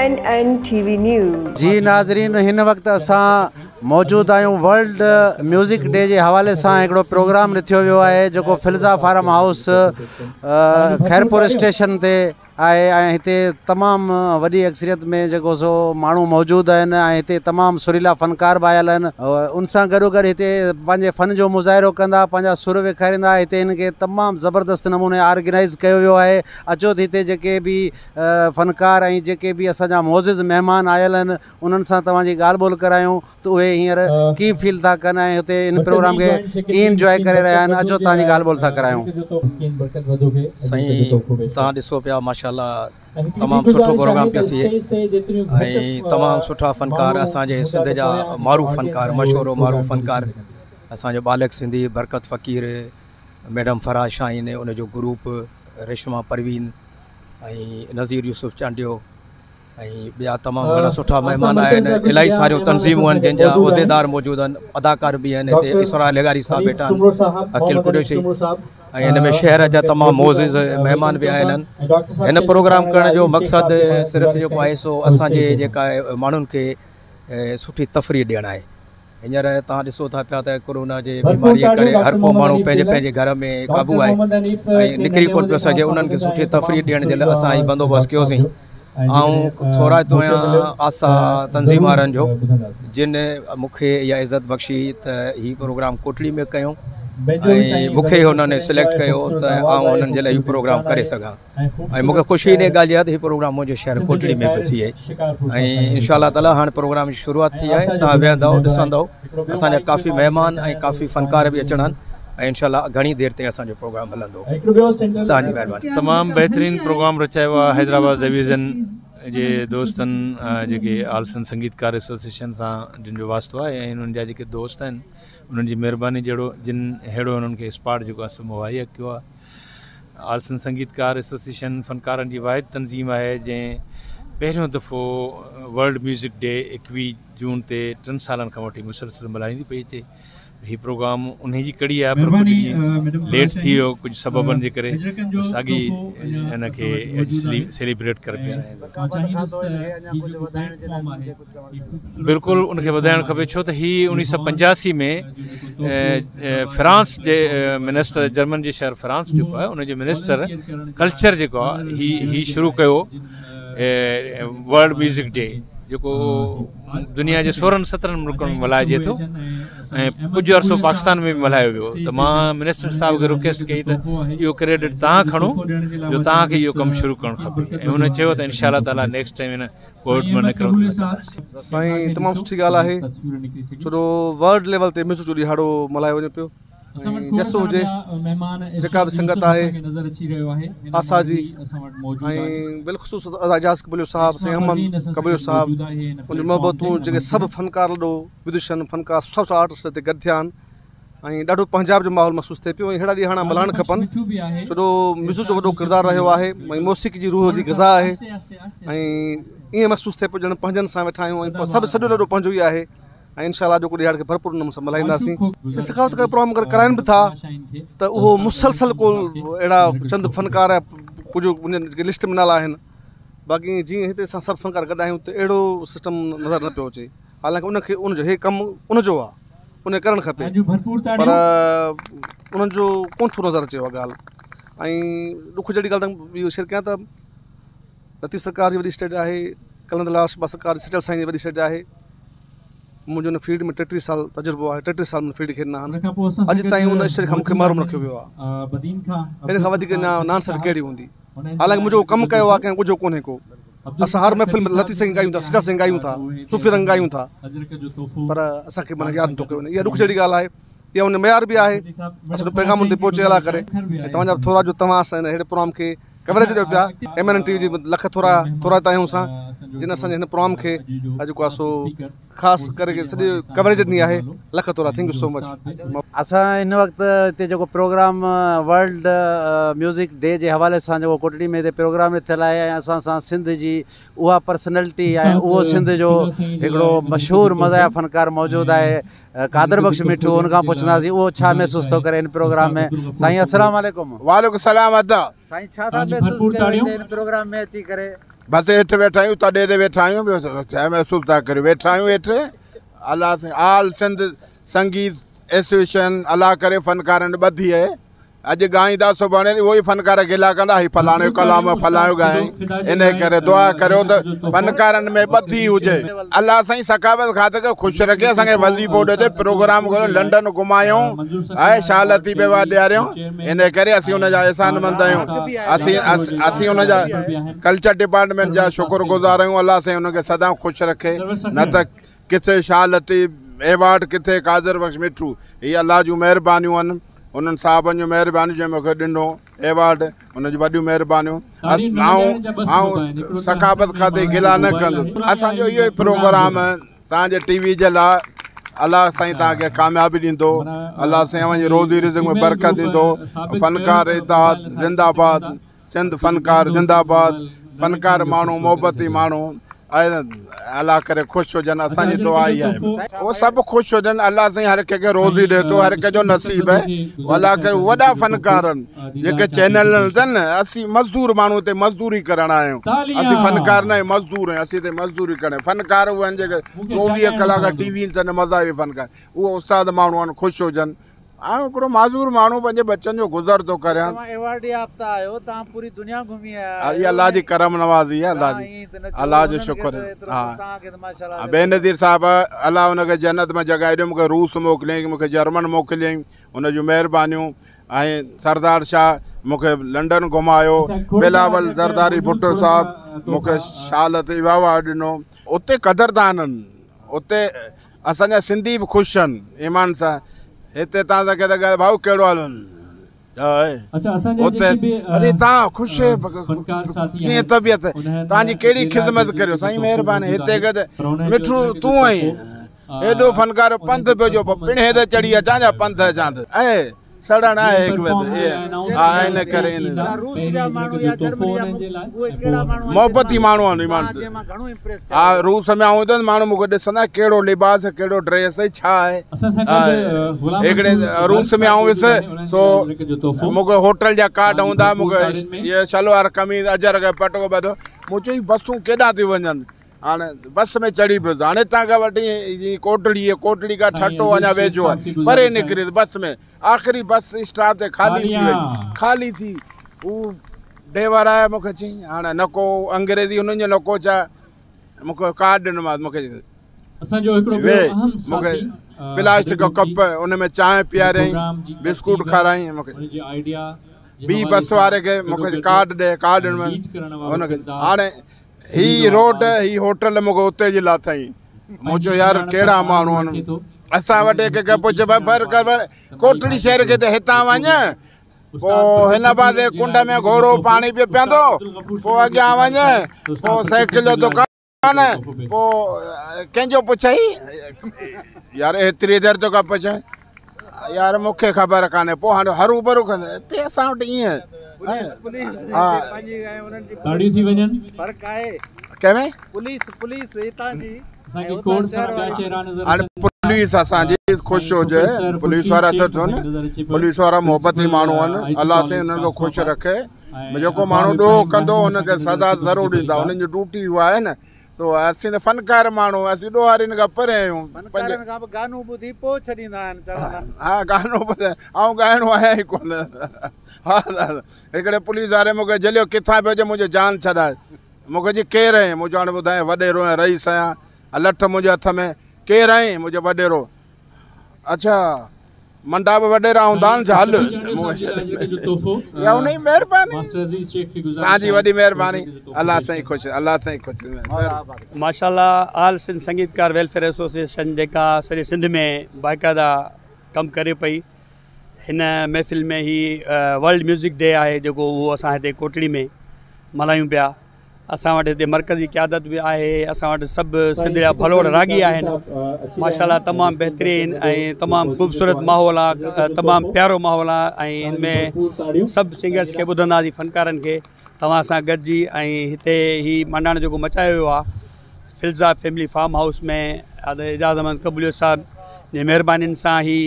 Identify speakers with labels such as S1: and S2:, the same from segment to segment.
S1: N N T V news.
S2: جي ناظرين هن وقت اسان موجود آهيون ورلڊ ميوزڪ ڊي جي حوالي سان هڪڙو پروگرام رٿيو ويو آهي جيڪو Filza farm house Khairpur station تي آهي ۽ هتي تمام وڏي اڪثريت ۾ جيڪو سو ماڻهو موجود آهن ۽ هتي تمام سريلا فنڪار به آيل آهن ان سان گڏو گڏ هتي پنهنجي فن جو مظاهرو ڪندا پنهنجا سر وکاريندا هتي هن کي تمام زبردست نموني آرگنائز ڪيو ويو آهي اچو ته هتي جيڪي به فنڪار ۽ جيڪي به اسان جا معزز مهمان آيل آهن انهن سان توهان جي ڳالهه ٻولهه ڪرايون ته اهي هينئر ڪيئن فيل ٿا ڪن ۽ هتي ان پروگرام کي ڪيئن انجواء ڪري رهيا آهن اچو توهان جي ڳالهه ٻولهه ٿا ڪرايون.
S3: سائين توهان ڏسو پيا ماشاءالله تمام سٺو پروگرام پيو ٿئي ۽ تمام سٺا فنڪار اسان جي سنڌ جا معروف فنڪار مشهور و معروف فنڪار اسان جو ٻالڪ سنڌي برڪت فقير ميڊم فرح شاهين ان جو گروپ ريشما پروين ۽ نذير يوسف چانڊيو ۽ ٻيا تمام گهڻا سٺا مهمان آيا آهن الاهي ساريون تنظيمون آهن جن جا عهديدار موجود آهن اداڪار به آهن هتي اسرار لغاري صاحب ويٺا آهن عقيل قريشي ۽ هن ۾ شهر جا تمام معزز مهمان به آيل آهن هن پروگرام ڪرڻ جو مقصد صرف جيڪو آهي سو اسان جي جيڪا ماڻهن کي سٺي تفريح ڏيڻ آهي هينئر توهان ڏسو ٿا پيا ته ڪورونا جي بيماريء ڪري هر ڪو ماڻهو پنهنجي پنهنجي گهر ۾ قابو آهي ۽ نڪري ڪونه پيو سگهي انهن کي سٺي تفريح ڏيڻ جي لاء اسان هي بندوبست ڪيوسين آئون ٿورائتو آهيان آسا تنظيم وارن جو جن مون کي اها عزت بخشي ته هي پروگرام ڪوٽڙي ۾ ڪيون ۽ مون کي هنن سليڪٽ ڪيو ته آئون هنن جي لاء هي پروگرام ڪري سگهان ۽ مون کي خوشي انهيء ڳالهه جي آهي ته هي پروگرام منهنجي شهر ڪوٽڙي ۾ پيو ٿئي ۽ انشاء الله تعاليٰ هاڻي پروگرام جي شروعات ٿي آهي توهان ويهندؤ ڏسندؤ اسان جا ڪافي مهمان ۽ ڪافي فنڪار به اچڻا آهن ۽ انشاء الله گهڻي دير تائين اسان جو پروگرام هلندو توهان جي مهرباني.
S4: تمام بهترين پروگرام رچايو آهي حيدرآباد ڊويزن جي دوستن جيڪي آل سنڌ سنگيتڪار ايسوسيئيشن سان جن جو واسطو آهي ۽ انهن جا جيڪي دوست آهن انهن جي مهرباني جهڙو جن ههڙو انهن کي اسپاٽ جيڪو آهي سو مهيا ڪيو آهي آل سنڌ سنگيتڪار ايسوسيئيشن فنڪارن جي واحد تنظيم آهي جنهن پهريون دفعو ورلڊ ميوزڪ ڊي 21 جون تي ٽن سالن کان وٺي مسلسل ملهائيندي پئي اچي. هي پروگرام انهي جي ڪڙي آهي پر ڪجهه ڏينهن ليٽ ٿي ويو ڪجهه سببن جي ڪري ساڳي ان کي اڄ سيليبريٽ ڪري پيا رهيا آهيون. بلڪل ان کي وڌائڻ کپي ڇو ته هي 1985 ۾ فرانس جي منسٽر جرمن جي شهر فرانس جيڪو آهي ان جي منسٽر ڪلچر جيڪو آهي هي هي شروع ڪيو ورلڊ ميوزڪ ڊي جيڪو دنيا جي 16 17 ملڪن ۾ ملهائجي ٿو ۽ ڪجهه عرصو پاڪستان ۾ به ملهايو ويو ته مان منسٽر صاحب کي رڪويسٽ ڪئي ته اهو ڪريڊٽ توهان کڻو جو توهان کي اهو ڪم شروع ڪرڻ کپي ۽ هن چيو ته انشاء الله تعالي نيڪسٽ ٽائيم هن ڪورٽ مان نڪرڻ ته لڳنداسين.
S5: سائين تمام سٺي ڳالهه آهي ڇو جو ورلڊ ليول تي ميوزڪ جو ڏهاڙو ملهايو وڃي پيو ۽ جس هجي جيڪا به سنگت آهي آسا جي ۽ بالخصوص ادا اعجاز قبوليو صاحب سائين احمد قبوليو صاحب ان جون محبتون جيڪي سڀ فنڪار لڏو ودشن فنڪار سٺا سٺا آرٽسٽ هتي گڏ ٿيا آهن ۽ ڏاڍو پنهنجائپ جو ماحول محسوس ٿئي پيو ۽ اهڙا ڏينهن هاڻ ملهائڻ کپن ڇو جو ميوزڪ جو وڏو ڪردار رهيو آهي ۽ موسيقي جي روح جي غذا آهي ۽ ائين محسوس ٿئي پيو ڄڻ پنهنجن سان ويٺا آهيون ۽ سڀ سڄو لڏو پنهنجو ئي آهي ۽ انشاء الله اڄوڪو ڏهاڙي کي ڀرپور نموني سان ملهائينداسين ثقافت کا پروگرام اگر ڪرائن به ٿا ته اهو مسلسل ڪو اهڙا چند فنڪار ڪجهه لسٽ ۾ نالا آهن باقي جيئن هتي اسان سڀ فنڪار گڏ آهيون ته اهڙو سسٽم نظر نه پيو اچي حالانڪه ان کي ان جو هي ڪم ان جو آهي ان کي ڪرڻ کپي پر انهن جو ڪونه ٿو نظر اچي اها ڳالهه ۽ ڏک جهڙي ڳالهه ته اهو شيئر ڪيان ته لطيف سرڪار جي وڏي اسٽيج آهي قلندر لال شهباز سرڪار سچل سائين جي وڏي اسٽيج آهي منهنجو ان فيلڊ ۾ 33 سال تجربو آهي 33 سال مون فيلڊ کي ڏنا آهن اڄ تائين ان اسٽيج کان مون کي محروم رکيو ويو آهي ان کان وڌيڪ ناانصافي ڪهڙي هوندي حالانڪه منهنجو ڪم ڪيو آهي ڪنهن ڳجهو ڪونهي ڪو اسان هر محفل ۾ لطيف سائين ڳايون ٿا سچل سائين ڳايون ٿا صوفي رنگ ڳايون ٿا پر اسان کي معنيٰ ياد نٿو ڪيو وڃي اها ڏک جهڙي ڳالهه آهي اها ان معيار به آهي اسان جو پيغام ان تي پهچي الله ڪري ۽ توهان جا به ٿورا جو توهان اسان هن اهڙي پروگرام کي ڪوريج ڏيو پيا ايم اين اين ٽي وي جي لک ٿورا ٿورائتا آهيون اسان جن اسان جي هن پروگرام کي اڄ جيڪو آهي سو خاص ڪري سڄي ڪوريج ڏني آهي لک ٿورا thank you سو مچ.
S2: اسان هن وقت هتي جيڪو پروگرام ورلڊ ميوزڪ ڊي جي حوالي سان جيڪو ڪوٽڙي ۾ هتي پروگرام ٿيل آهي ۽ اسان سان سنڌ جي اها پرسنلٽي ۽ اهو سنڌ جو هڪڙو مشهور مزاحيه فنڪار موجود آهي قادر بخش مٺو ان کان پڇنداسين اهو ڇا محسوس ٿو ڪري هن پروگرام ۾ سائين السلام عليڪم.
S6: وعليڪم السلام ادا.
S2: سائين ڇا ٿا محسوس ڪيو هتي هن پروگرام ۾ اچي ڪري.
S6: بس هيٺ ويٺا آهيون، تڏي تي ويٺا آهيون، ٻيو ڇا محسوس ٿا ڪريون، ويٺا آهيون هيٺ. الله سائين آل سنڌ سنگيت ايسوسيئيشن الله ڪري فنڪارن ٻڌي آهي. اڄ ڳائيندا سڀاڻي اهو ئي فنڪار گلا ڪندا هي فلاڻو ڪلام فلاڻو ڳائي. ان ڪري دعا ڪريو ته فنڪارن ۾ ٻڌي هجي. الله سائين ثقافت کاتي کي خوش رکي، اسان کي وظيفو ڏي ته پروگرام ڪريو، لنڊن گهمايون ۽ شاهه لطيف ايوارڊ ڏياريون. ان ڪري اسين ان جا احسان مند آهيون. اسين ان جا ڪلچر ڊپارٽمينٽ جا شڪر گذار آهيون. الله سائين انهن کي سدا خوش رکي. نه ته ڪٿي شاهه لطيف ايوارڊ ڪٿي قادر بخش مٺو. هي الله جون مهربانيون آهن، انهن صاحبن جون مهربانيون جنهن مون کي ڏنو ايوارڊ، انهن جون وڏيون مهربانيون. آئون ثقافت کاتي گلا نه ڪندس. اسان جو اهو ئي پروگرام توهان جي ٽي وي جي لاء. الله سائين توهان کي ڪاميابي ڏيندو. الله سائين اوهان جي روزي رزق ۾ برڪت ڏيندو. فنڪار اتحاد زنده آباد، سنڌ فنڪار زنده آباد. فنڪار ماڻهو محبتي ماڻهو، الله ڪري خوش هجن، اسان جي دعا اها آهي اهي سڀ خوش هجن. الله سائين هر ڪنهن کي روزي ڏي ٿو، هر ڪنهن جو نصيب آهي. الله ڪري وڏا فنڪار آهن جيڪي چينل اٿن. اسين مزدور ماڻهو هتي مزدوري ڪرڻ آيا آهيون. اسين فنڪار نه آهيون، مزدور آهيون. اسين هتي مزدوري ڪرڻ. فنڪار اهي آهن جيڪي 24 ڪلاڪ ٽي وي تي مزا. فنڪار اهي استاد ماڻهو آهن، خوش هجن. آئون هڪڙو معذور ماڻهو پنهنجي ٻچن جو گذر ٿو ڪريان.
S2: توهان ايوارڊ يافته آهيو، توهان پوري دنيا گهمي آيا آهيو.
S6: هي الله جي ڪرم نوازي آهي، الله جي الله جو شڪر. ها بينظير صاحب الله ان کي جنت ۾ جڳهه ڏيو، مون کي روس موڪليائين، مون کي جرمن موڪليائين، ان جون مهربانيون. ۽ سردار شاهه مون کي لنڊن گهمايو، بلاول زرداري ڀٽو صاحب مون کي شاهه لطيف ايوارڊ ڏنو. اتي قدردان آهن، اتي اسان جا سنڌي به خوش آهن ايمان سان. هتي تان سان ڪنهن ڳالهه ڀائو ڪهڙو حال اتي اري تان خوش ڪيئن طبيعت تان جي ڪهڙي خدمت ڪريو سائين مهرباني. هتي گد مٺو تون آهين ايڏو فنڪار پنڌ پيو جو پڻهي تي چڙهي اچان جا پنڌ اچان ته اي سڙڻ آهي هڪ ٻئي تي ها. ان ڪري محبتي ماڻهو آهن ايمان سان. ها روس ۾ آئون ايندو هوس ماڻهو مون کي ڏسندا ڪهڙو لباس ڪهڙو ڊريس ڇا آهي. هڪڙي روس ۾ آئون ويس سو مون کي هوٽل جا ڪارڊ هوندا، مون کي اهي شلوار قميص اجرڪ پٽڪو ٻڌو. مون چيو هي بسون ڪيڏانهن ٿيون وڃن؟ هاڻي بس ۾ چڙهي پيس. هاڻي هتان کان وٺي جي ڪوٽڙي، ڪوٽڙي کان ٺٽو اڃا ويجهو آهي، پري نڪري بس ۾ آخري بس اسٽاپ تي خالي ٿي وئي. خالي ٿي هو ڊرائيور آيو، مون کي چيائين هاڻي نه ڪو انگريزي هنن جو نه ڪو ڇا، مون کي ڪارڊ ڏنومانس، مون کي ويهه، مون کي پلاسٽڪ جو ڪپ ان ۾ چانهه پياريائين، بسڪوٽ کارايائين. مون کي ٻي بس واري کي مون کي ڪارڊ ڏي، ڪارڊ ڏنومانس هن کي. هاڻي هي روڊ هي هوٽل مون کي اتي جي لاٿائين. مون چيو يار ڪهڙا ماڻهو آهن اسان وٽ. هڪ کي پڇ ڀاء فرق ڪوٽڙي شهر کي ته هتان وڃ پوء هن پاسي ڪنڊ ۾ گهوڙو پاڻي پيو پيئندو، پوء اڳيان وڃ پوء سائيڪل جو دڪان، پوء ڪنهن جو پڇئي يار ايتري دير توکان پڇان يار مون کي خبر ڪانهي. پوء هاڻي هرو ڀرو ڪندو هتي اسان وٽ ائين.
S5: تاڙيون ٿي وڃن.
S2: فرق آهي
S6: ڪنهن ۾؟
S2: پوليس پوليس هتان جي.
S5: اسان کي کوڙ سارا ٻيا چهرا نظر
S6: هاڻي پوليس اسان جي خوش هجي. پوليس وارا سٺو نه، پوليس وارا محبتي ماڻهو آهن. الله سائين انهن کي خوش رکي. جيڪو ماڻهو ڏوهه ڪندو ان کي سزا ضرور ڏيندا، انهن جي ڊيوٽي اها آهي نه. سو اسين ته فنڪار ماڻهو، اسين ڏوهارين کان پري آهيون.
S2: فنڪارن کان به گانو ٻڌي پوء ڇڏيندا آهن چوندا.
S6: ها گانو ٻڌ آئون ڳائڻو آهيان ئي ڪونه. ها هڪڙي پوليس واري مون کي جهليو ڪٿان پيو اچي، منهنجو جان ڇڏائي. مون کي چي ڪير آهين؟ مون چيو هاڻي ٻڌايان وڏيرو آهيان رئيس آهيان. لٺ منهنجي هٿ ۾ ڪير آهين؟ مون چيو وڏيرو. اڇا منڊا به وڏيرا هوندا آهن ڇا؟ هل يا ان جي مهرباني توهان جي وڏي مهرباني. الله سائين خوش، الله سائين خوش.
S3: ماشاءالله آل سنڌ سنگيتڪار ويلفيئر ايسوسيئيشن جيڪا سڄي سنڌ ۾ باقاعده ڪم ڪري پئي، هن محفل ۾ هي ورلڊ ميوزڪ ڊي آهي جيڪو اهو اسان هتي ڪوٽڙي ۾ ملهايون پيا. اسان وٽ هتي مرڪزي قيادت به آهي، اسان وٽ سڀ سنڌ جا ڀلوڙ راڳي آهن. ماشاءالله تمام بهترين ۽ تمام خوبصورت ماحول آ، تمام پيارو ماحول آ ۽ ان ۾ سڀ سنگرس کي ٻڌنداسين، فنڪارن کي توهان سان گڏجي. ۽ هتي هي مانڊاڻ جيڪو مچايو ويو آ فلزا family farm house ۾ Ejaz Ahmed Qabulio صاحب جي مهربانين سان هي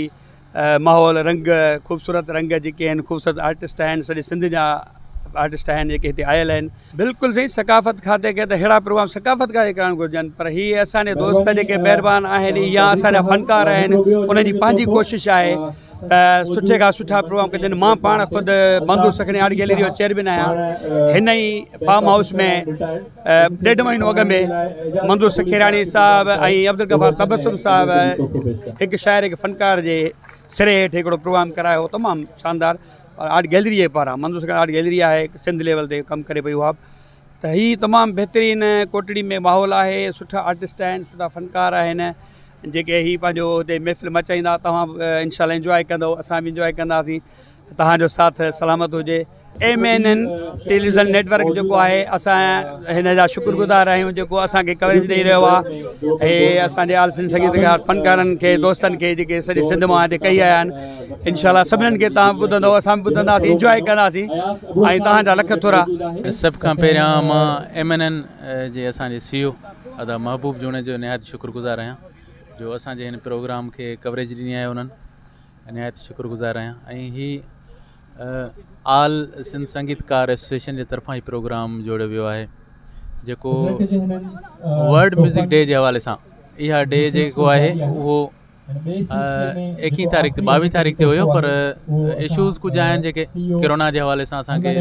S3: ماحول رنگ خوبصورت رنگ جيڪي آهن، خوبصورت آرٽسٽ آهن سڄي سنڌ جا آرٽسٽ آهن جيڪي هتي آيل آهن. بلڪل سائين ثقافت کاتي کي ته ههڙا پروگرام ثقافت کاتي ڪرائڻ گهرجن پر هي اسان جي دوست جيڪي مهربان آهن يا اسان جا فنڪار آهن انهن جي پنهنجي ڪوشش آهي ته سٺي کان سٺا پروگرام ڪجن. مان پاڻ خود منظور سکڻي آرٽ گيلري جو چيئرمين آهيان. هن ئي فارم هائوس ۾ ڏيڍ مهينو اڳ ۾ منظور سکيراڻي صاحب ۽ عبدالغفار تبسم صاحب هڪ شاعر هڪ فنڪار جي سري هيٺ هڪڙو پروگرام ڪرايو هو تمام شاندار آرٽ گيلري جي پاران. منظور سکيراڻي آرٽ گيلري آهي سنڌ ليول تي ڪم ڪري پئي اها ته هي تمام بهترين ڪوٽڙي ۾ ماحول آهي. سٺا آرٽسٽ آهن سٺا فنڪار آهن جيڪي هي پنهنجو هتي محفل مچائيندا. توهان انشاء الله انجواء ڪندو اسان به انجواء ڪنداسين. توهان جو ساٿ سلامت هجي. M N N television network جيڪو آهي اسان هن جا شڪر گذار آهيون جيڪو اسان کي ڪوريج ڏئي رهيو آهي ۽ اسان جي آل سنڌ سنگيتڪار فنڪارن کي دوستن کي جيڪي سڄي سنڌ مان هتي ڪهي آيا آهن. انشاء الله سڀني کي توهان ٻڌندو اسان به ٻڌنداسين انجواء ڪنداسين ۽ توهان جا لک ٿورا.
S4: سڀ کان پهريان مان ايم اين اين جي اسان جي سي او ادا محبوب جوڻيجو نهايت شڪر گذار آهيان جو اسان جي هن پروگرام کي ڪوريج ڏني آهي انهن نهايت شڪر گذار آهيان. ۽ هي آل سنڌ سنگيتڪار ايسوسيئيشن جي طرفان هي پروگرام جوڙيو ويو آهي جيڪو ورلڊ ميوزڪ ڊي جي حوالي سان اها ڊي جيڪو آهي اهو 21 تاريخ تي 22 تاريخ تي هيو پر اشوز ڪجهه آهن جيڪي ڪرونا جي حوالي سان اسان کي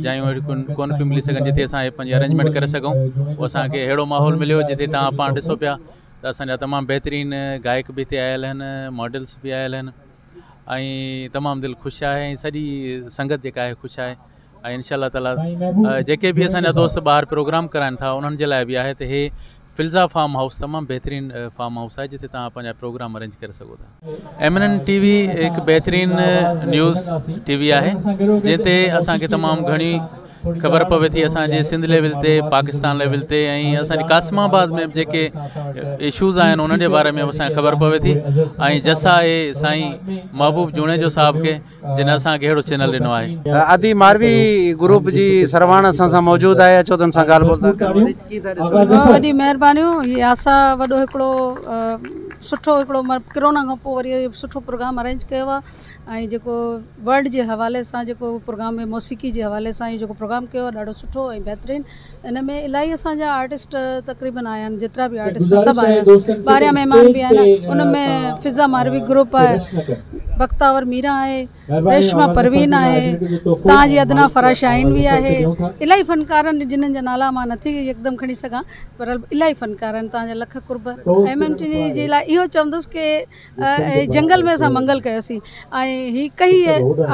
S4: جايون اهڙيون ڪونه پيون ملي سگهن جتي اسان پنهنجي ارينجمينٽ ڪري سگهون. اهو اسان کي اهڙو ماحول مليو جتي توهان پاڻ ڏسو پيا ته اسان جا تمام بهترين گائڪ به هتي آيل آهن ماڊلس به آيل آهن ۽ تمام دل خوش آهي ۽ سڄي سنگت جيڪا آهي خوش آهي. ۽ انشاء الله تعاليٰ جيڪي به اسان جا دوست ٻاهر پروگرام ڪرائن ٿا انهن جي لاءِ به آهي ته هي فلزا فارم هائوس تمام بهترين فارم هائوس آهي جتي توهان پنهنجا پروگرام ارينج ڪري سگهو ٿا. ايم اين اين ٽي وي هڪ بهترين نيوز ٽي وي آهي جنهن تي اسان کي تمام گهڻي خبر پوي ٿي اسان جي سنڌ ليول تي پاڪستان ليول تي ۽ اسان جي قاسم آباد ۾ به جيڪي اشوز آهن انهن جي باري ۾ به اسان کي خبر پوي ٿي ۽ جس آهي سائين محبوب جوڻيجو صاحب کي جن اسان کي اهڙو چينل ڏنو آهي.
S2: ادي ماروي گروپ جي سرواڻ اسان سان موجود آهي اچو ته ان سان ڳالهه ٻولهه ٿا ڪريون. ادي ڪيئن ٿا ڏسو؟
S7: وڏي مهربانيون. هي آسا وڏو هڪڙو سٺو هڪڙو ڪرونا کان پوء وري سٺو پروگرام ارينج ڪيو آهي ۽ جيڪو ورلڊ جي حوالي سان جيڪو پروگرام موسيقي جي حوالي سان جيڪو پروگرام ڪيو آهي ڏاڍو سٺو ۽ بهترين. ان ۾ الاهي اسان جا آرٽسٽ تقريبن آيا آهن جيترا به آرٽسٽ سڀ آيا آهن. ٻاهريان مهمان به آهن ان ۾ فضا ماروي گروپ آهي بختاور ميرا آهي ريشما پروين آهي توهان جي ادنا فرح شاهين به آهي. الاهي فنڪار آهن جنهن جا نالا مان نٿي يڪدم کڻي سگهان پر الاهي فنڪار آهن. توهان جا لک قرب. ايم اين ٽي جي لاءِ اهو چوندس ڪه جنگل ۾ اسان منگل ڪيوسين ۽ هي ڪهي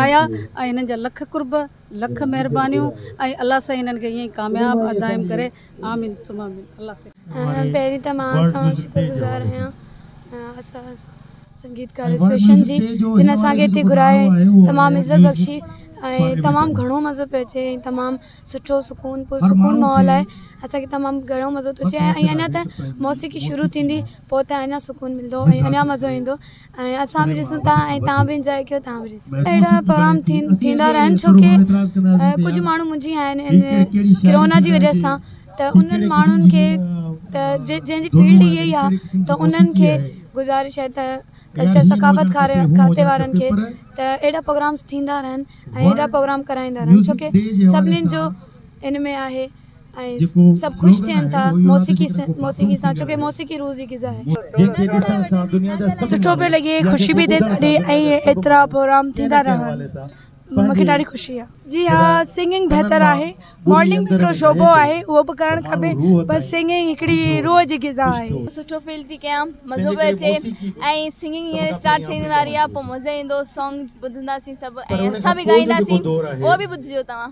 S7: آيا ۽ هنن جا لک قرب لک مهربانيون ۽ الله سائين هنن کي ائين ئي ڪامياب دائم ڪري. آمين ثم آمين. الله سائين.
S8: پهرين ته مان تمام شڪر گذار آهيان اسان سنگيتڪار ايسوسيئيشن جي جن اسان کي هتي گهرائي تمام عزت بخشي ۽ تمام گهڻو مزو پيو اچي ۽ تمام سٺو سڪون پرسڪون ماحول آهي. اسان کي تمام گهڻو مزو ٿو اچي ۽ اڃا ته موسيقي شروع ٿيندي پوءِ ته اڃا سڪون ملندو ۽ اڃا مزو ايندو ۽ اسان به ڏسون ٿا ۽ توهان به انجواءِ ڪيو توهان به ڏسو. اهڙا پروگرام ٿيندا رهن ڇو ڪه ڪجهه ماڻهو منجهي آيا آهن ڪرونا جي وجهه سان ته انهن ماڻهن کي ته جنهن جي فيلڊ اها ئي آهي ته انهن کي گذارش آهي ته ڪلچر ثقافت کاتي وارن کي ته اهڙا پروگرامس ٿيندا رهن ۽ اهڙا پروگرام ڪرائيندا رهن ڇو ڪه سڀنين جو ان ۾ آهي ۽ سڀ خوش ٿين ٿا موسيقي موسيقي سان ڇو ڪه موسيقي روح جي غذا آهي.
S9: سٺو پيو لڳي خوشي به ٿئي ڏاڍي ۽ ايترا پروگرام ٿيندا رهن مون کي ڏاڍي خوشي آهي. جي ها سنگنگ بهتر آهي ماڊلنگ به هڪڙو شعبو آهي اهو به ڪرڻ کپي پر سنگنگ هڪڙي روح جي غذا آهي.
S10: سٺو فيل ٿي ڪيان مزو پيو اچي ۽ سنگنگ هينئر اسٽارٽ ٿيڻ واري آهي پوءِ مزو ايندو سانگ ٻڌنداسين سڀ ۽ اسان به ڳائينداسين اهو به ٻڌجو توهان.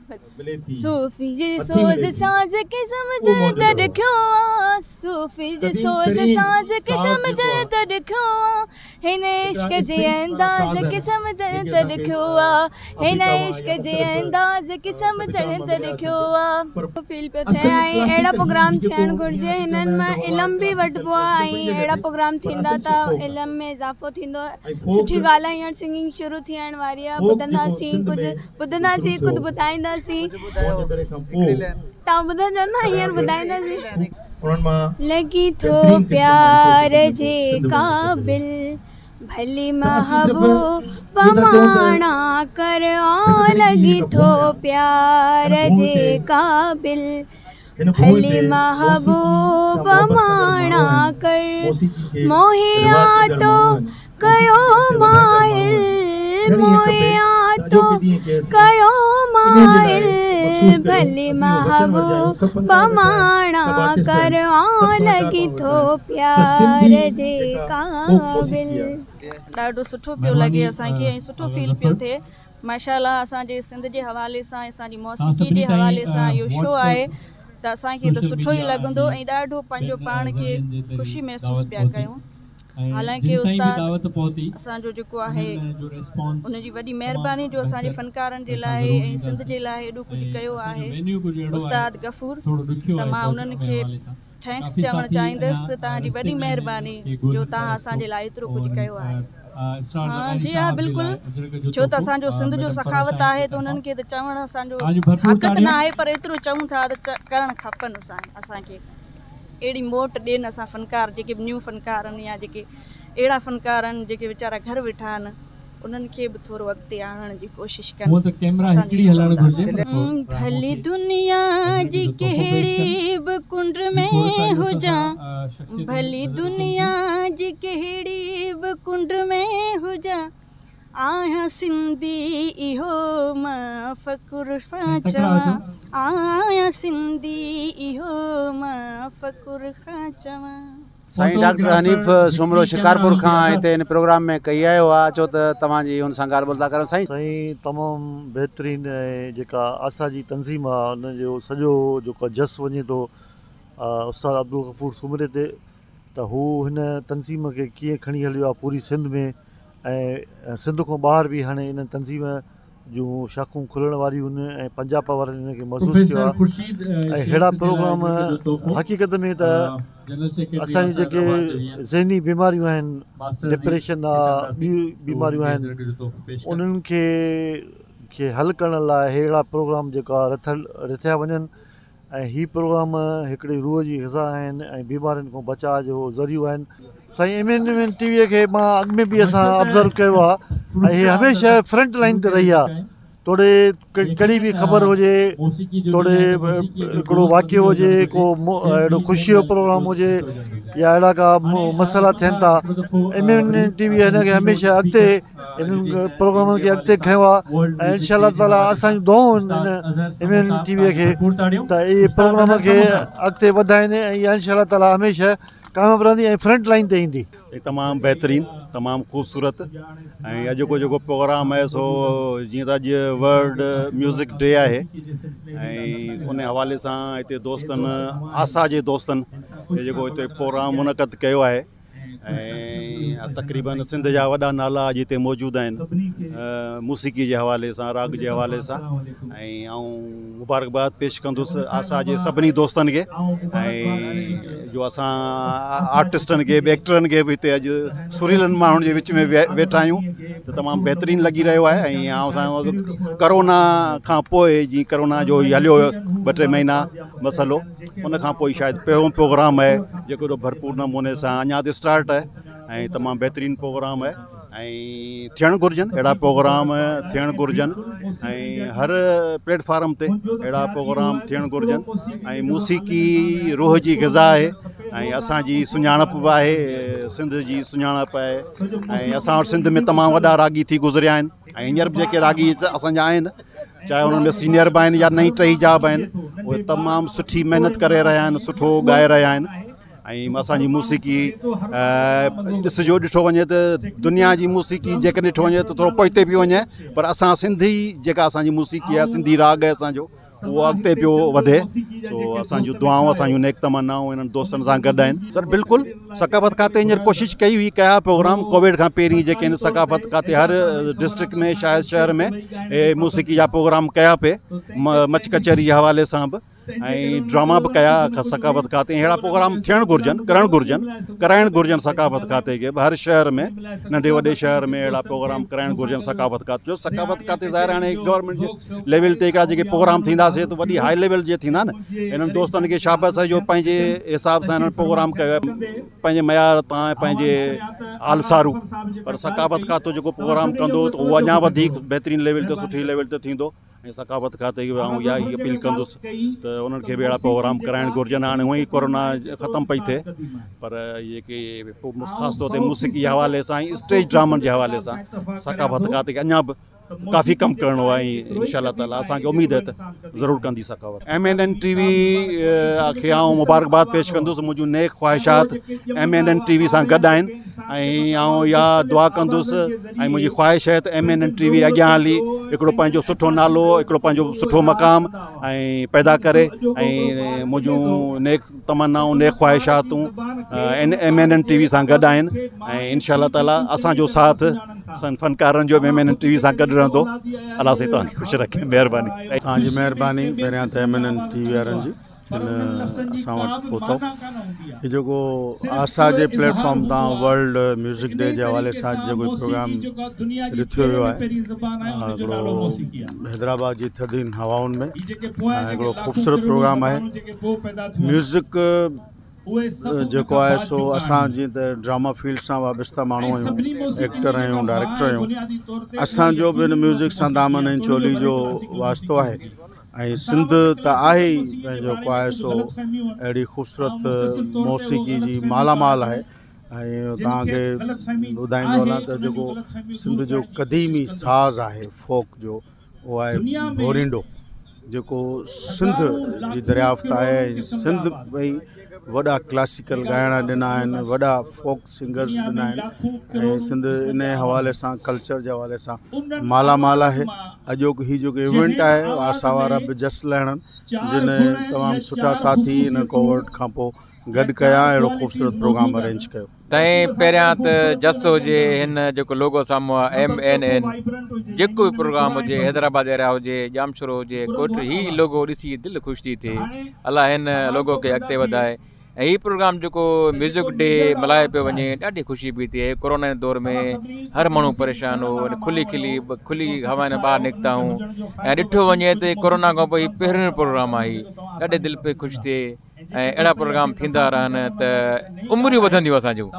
S10: صوفي جي سوز ساز کي سمجهڻ ته ڏکيو آهي صوفي جي سوز ساز کي سمجهڻ ته ڏکيو آهي هن عشق جي انداز کي سمجهڻ ته ڏکيو آهي هن عشق جي انداز کي سمجهڻ ته ڏکيو آهي.
S8: فيل پيو ٿئي ۽ اهڙا پروگرام ٿيڻ گهرجي هنن مان علم به وٺبو آهي ۽ اهڙا پروگرام ٿيندا ته علم ۾ اضافو ٿيندو. سٺي ڳالهه آهي هينئر سنگنگ شروع ٿيڻ واري آهي ٻڌنداسين ڪجهه ٻڌنداسين خود ٻڌائينداسين توهان ٻڌندو نه هينئر ٻڌائينداسين. لڳي ٿو پيار جي قابل ڀلي محبوب ماڻا ڪر اور لڳي ٿو پيار جي قابل هلي محبوب ماڻا ڪر موهيا تو ڪيو مائل موهيا تو ڪيو مائل ڀلي محبوب ماڻا ڪر آئون لڳي ٿو پيار جي قابل.
S11: ڏاڍو سٺو پيو لڳي اسان کي ۽ سٺو فيل پيو ٿئي ماشاء الله اسان جي سنڌ جي حوالي سان اسان جي موسيقي جي حوالي سان اهو شو آهي ته اسان کي ته سٺو ئي لڳندو ۽ ڏاڍو پنهنجو پاڻ کي خوشي محسوس پيا ڪيون حالانڪه استاد اسان جو جيڪو آهي ان جي وڏي مهرباني جو اسان جي فنڪارن جي لاء ۽ سنڌ جي لاء ايڏو ڪجهه ڪيو آهي استاد غفور ته مان انهن کي thanks چوڻ چاهيندس ته توهان جي وڏي مهرباني جو توهان اسان جي لاء ايترو ڪجهه ڪيو آهي. ها جي ها بلڪل ڇو ته اسان جو سنڌ جو سخاوت آهي ته انهن کي ته چوڻ اسان جو حق ته نه آهي پر ايترو چئون ٿا ته ڪرڻ کپن اسان کي اهڙي موٽ ڏين اسان فنڪار جيڪي به نيو فنڪار آهن يا جيڪي اهڙا فنڪار آهن جيڪي ويچارا گهر ويٺا آهن انهن کي به ٿورو اڳتي آڻڻ جي ڪوشش ڪن اسان اهو چونداسين. ڀلي دنيا جي ڪهڙي به ڪنڊ ۾ هجان ڀلي دنيا جي ڪهڙي به ڪنڊ ۾ هجان آهيان سنڌي اهو مان فخر سان چوان آهيان سنڌي اهو مان فخر کان چوان.
S2: سائين ڊاڪٽر حنيف سومرو شڪارپور کان هتي هن پروگرام ۾ ڪهي آيو آ اچو ته توهان جي هن سان ڳالهه ٻولهه ٿا ڪريون سائين.
S12: سائين تمام بهترين ۽ جيڪا آسا جي تنظيم آ ان جو سڄو جيڪو جس وڃي ٿو استاد عبدالغفور سومري تي ته هو هن تنظيم کي ڪيئن کڻي هليو آ پوري سنڌ ۾ ۽ سنڌ کان ٻاهر به هاڻي ان تنظيم جون شاخون کلڻ واريون آهن ۽ پنجاب وارن ان کي محسوس ڪيو آهي ۽ ههڙا پروگرام حقيقت ۾ ته اسان جون جيڪي ذهني بيماريون آهن ڊپريشن آ ٻيون بيماريون آهن انهن کي کي حل ڪرڻ لاء ههڙا پروگرام جيڪا رٿل رٿيا وڃن ۽ هي پروگرام هڪڙي روح جي غذا آهن ۽ بيمارين کان بچاء جو ذريعو آهن. سائين M N M T V کي مان اڳ ۾ به اسان آبزرو ڪيو آهي ۽ هي هميشه فرنٽ لائن تي رهي آهي توڙي ڪهڙي به خبر هجي توڙي هڪڙو واقعو هجي ڪو اهڙو خوشي جو پروگرام هجي يا اهڙا ڪا مسئلا ٿين ٿا M N M T V هن کي هميشه اڳتي انهن پروگرامن کي اڳتي کنيو آهي ۽ انشاء الله تعالي اسان جون دعائون آهن ايم اين ٽي وي کي ته اهي پروگرام کي اڳتي وڌائين ۽ اها انشاء الله تعالي هميشه ڪامياب رهندي ۽ فرنٽ لائن تي ايندي.
S13: تمام بهترين تمام خوبصورت ۽ اڄوڪو جيڪو پروگرام آهي سو جيئن ته اڄ ورلڊ ميوزڪ ڊي آهي ۽ ان حوالي سان هتي دوستن آسا جي دوستن جيڪو هتي پروگرام منعقد ڪيو آهي ۽ تقريبن سنڌ جا وڏا نالا اڄ هتي موجود آهن موسيقي جي حوالي سان راڳ جي حوالي سان ۽ آئون مبارڪباد پيش ڪندس آسا جي سڀني دوستن کي ۽ جو اسان آرٽسٽن کي به ايڪٽرن کي به هتي اڄ سريلن ماڻهن جي وچ ۾ ويٺا آهيون ته تمام بهترين لڳي رهيو آهي ۽ آئون ڪرونا کان پوء جي ڪرونا جو هليو هيو ٻه ٽي مهينا مسئلو ان کان پوء شايد پهريون پروگرام آهي جيڪو ايڏو ڀرپور نموني سان اڃا ته اسٽارٽ آهي ۽ تمام بهترين پروگرام آهي ۽ ٿيڻ گهرجن اهڙا پروگرام ٿيڻ گهرجن ۽ هر پليٽ فارم تي اهڙا پروگرام ٿيڻ گهرجن ۽ موسيقي روح جي غذا آهي ۽ اسانجي سڃاڻپ به آهي سنڌ جي سڃاڻپ آهي ۽ اسان وٽ سنڌ ۾ تمام وڏا راڳي ٿي گذريا آهن ۽ هينئر به جيڪي راڳي اسان جا آهن چاهي انهن ۾ سينئر به آهن يا نئين ٽهي جا به آهن اهي تمام سٺي محنت ڪري رهيا آهن سٺو ڳائي رهيا آهن ۽ اسانجي موسيقي ڏسجو ڏٺو وڃي ته دنيا جي موسيقي جيڪڏهن ڏٺو وڃي ته ٿورو پوئتي پيو وڃي پر اسان سنڌي جيڪا اسانجي موسيقي آهي سنڌي راڳ آهي اسانجو اهو اڳتي پيو وڌي سو اسان جون دعائون اسان جون نيڪ تمنائون انهن دوستن سان گڏ آهن سر بلڪل ثقافت کاتي هينئر ڪوشش ڪئي هئي ڪيا پروگرام ڪووڊ کان پهرين جيڪي آهن ثقافت کاتي هر ڊسٽرڪٽ ۾ شايد شهر ۾ موسيقي جا پروگرام ڪيا پئي مچ ڪچهري جي حوالي سان به ۽ ڊراما به ڪيا ثقافت کاتي اهڙا پروگرام ٿيڻ گهرجن ڪرڻ گهرجن ڪرائڻ گهرجن ثقافت کاتي کي به هر شهر ۾ ننڍي وڏي شهر ۾ اهڙا پروگرام ڪرائڻ گهرجن ثقافت کاتي جو ثقافت کاتي ظاهر هاڻي گورنمينٽ جي ليول تي هڪڙا جيڪي پروگرام ٿيندا سي ته وڏي هائي ليول جي ٿيندا نه انهن دوستن کي شابس آهي جو پنهنجي حساب سان انهن پروگرام ڪيو آهي پنهنجي معيار تان پنهنجي آلسارو پر ثقافت کاتو جيڪو پروگرام ڪندو ته اهو اڃا وڌيڪ بهترين ليول تي سٺي ليول تي ٿيندو ۽ ثقافت کاتي کي به آئون اها ئي اپيل ڪندس ته انهن کي به اهڙا پروگرام ڪرائڻ گهرجن هاڻي هونئن ئي ڪورونا ختم پئي ٿئي پر جيڪي خاص طور تي موسيقي جي حوالي سان ۽ اسٽيج ڊرامن جي حوالي سان ثقافت کاتي کي اڃا به ڪافي ڪم ڪرڻو آهي ۽ انشاء الله تعالي اسان کي اميد آهي ته ضرور ڪندي ثقافت ايم اين اين ٽي وي کي آئون مبارڪباد پيش ڪندس منهنجون نيڪ خواهشات M N N T V سان گڏ آهن ۽ آئون اها دعا ڪندس ۽ منهنجي خواهش آهي ته M N N T V اڳيان هلي هڪڙو پنهنجو سٺو نالو هڪڙو پنهنجو سٺو مقام ۽ پيدا ڪري ۽ منهنجون نيڪ تمنائون نيڪ خواهشاتون M N N T V سان گڏ آهن ۽ انشاء الله تعالي اسانجو ساٿ فنڪارن جو M N N T V سان گڏ رهندو الله سائين توهان کي خوش رکي مهرباني.
S6: توهان جي مهرباني پهريان ته M N N T V وارن جي. هن اسان وٽ پهتو. هي جيڪو آسا جي پليٽ فارم تان ورلڊ ميوزڪ ڊي جي حوالي سان جيڪو پروگرام رٿيو ويو آهي هڪڙو حيدرآباد جي ٿڌين هوائن ۾ هڪڙو خوبصورت پروگرام آهي ميوزڪ جيڪو آهي سو اسان جيئن ته ڊراما فيلڊ سان وابسته ماڻهو آهيون ايڪٽر آهيون ڊائريڪٽر آهيون اسانجو به هن ميوزڪ سان دامن ۽ چولي جو واسطو آهي ۽ سنڌ ته آهي ئي پنهنجو ڪو آهي سو اهڙي خوبصورت موسيقي جي مالا مال آهي ۽ توهان کي ٻڌائيندو هلان ته جيڪو سنڌ جو قديمي ساز آهي فوڪ جو اهو آهي ڀورينڊو جيڪو سنڌ جي دريافت آهي ۽ سنڌ ۾ ئي وڏا ڪلاسيڪل ڳائڻا ڏنا آهن وڏا فوڪ سنگرز ڏنا آهن ۽ سنڌ ان حوالي سان ڪلچر جي حوالي سان مالا مال آهي اڄوڪو هي جيڪو ايونٽ آهي آسا وارا به جس لهڻن جن تمام سٺا ساٿي ان ڪووڊ کان پوء گڏ ڪيا اهڙو خوبصورت پروگرام ارينج ڪيو.
S14: سائين پهريان ته جس هجي هن جيڪو لوگو سامهون آ ايم اين اين جيڪو به پروگرام هجي حيدرآباد ايريا هجي ڄامشورو هجي ڪوٽڙي هي لوگو ڏسي دل خوش ٿي ٿئي الله هن لوگو کي اڳتي وڌائي ۽ هي پروگرام جيڪو ميوزڪ ڊي ملهايو پيو وڃي ڏاڍي خوشي پئي ٿئي ڪورونا جي دور ۾ هر ماڻهو پريشان هو کلي کلي کلي هوا ۾ ٻاهر نڪتا آهيون ۽ ڏٺو وڃي ته ڪورونا کان پوء هي پهريون پروگرام آهي ڏاڍي دل پئي خوش ٿئي ۽ اهڙا پروگرام ٿيندا رهن ته عمريون وڌنديون اسان جون.